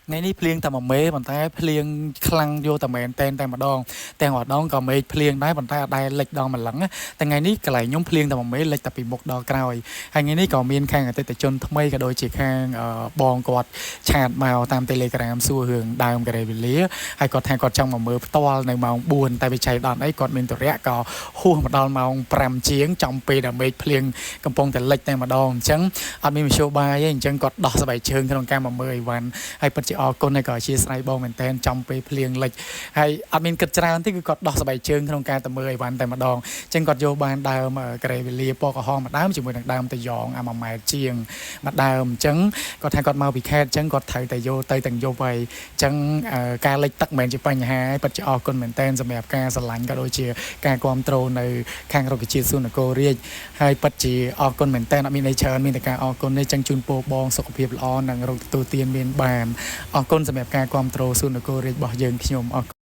ថ្ងៃនេះភ្លៀងតែមួយមេប៉ុន្តែភ្លៀងខ្លាំងយកតែមែនតែនតែម្ដងទាំងម្ដងក៏មេឃភ្លៀងដែរប៉ុន្តែអត់ដែលលិចដល់ម្លឹងណាតែថ្ងៃនេះកន្លែងខ្ញុំភ្លៀងតែមួយមេលិចតែពីមុខដល់ក្រោយហើយថ្ងៃនេះក៏មានខាងអតិថិជនថ្មីក៏ដូចជាខាងបងគាត់ chat មកតាម Telegram សួររឿងដើមការ៉េវីលាហើយគាត់ថាគាត់ចង់មកមើលផ្ទាល់នៅម៉ោង4តែវិច័យដល់អីគាត់មានទរៈក៏ហួសមកដល់ម៉ោង5ជាងចំពេលដែលមេឃភ្លៀងកំពុងតែលិចតែម្ដងអញ្ចឹងអត់មានមធ្យោបាយទេអញ្ចឹងគាត់ដោះស្បែកជើងក្នុងការមកមើលអីវ៉ាន់ហើយពិតជាអរគុណហើយក៏អធ្យាស្រ័យបងមែនតែនចំពេលភ្លៀងលិចហើយអត់មានគិតច្រើនទេគឺគាត់ដោះស្បែកជើងក្នុងការទៅមើលអីវ៉ាន់តែម្ដងអញ្ចឹងគាត់យកបានដើមការ៉េវីលាពណ៌ក្រហមមួយដើមជាមួយនឹងដើមតយ៉ងអា1ម៉ែត្រជាងមួយដើមអញ្ចឹងគាត់ថាគាត់មកពីខេត្តអញ្ចឹងគាត់ត្រូវតែយកទៅទាំងយប់ហើយអញ្ចឹងការលិចទឹកមិនមែនជាបញ្ហាទេពិតជាអរគុណមែនតែនសម្រាប់ការស្រឡាញ់ក៏ដូចជាការគ្រប់គ្រងនៅខាងរុក្ខជាតិសួននគររាជហើយពិតជាអរគុណមែនតែនអត់មានអីច្រើនមានតែការអរគុណទេអញ្ចឹងជូនពរបងសុខភាពល្អនិងរកទទួលទានមានបានអរគុណសម្រាប់ការគ្រប់គ្រងសួននគររាជរបស់យើងខ្ញុំអរគុណ។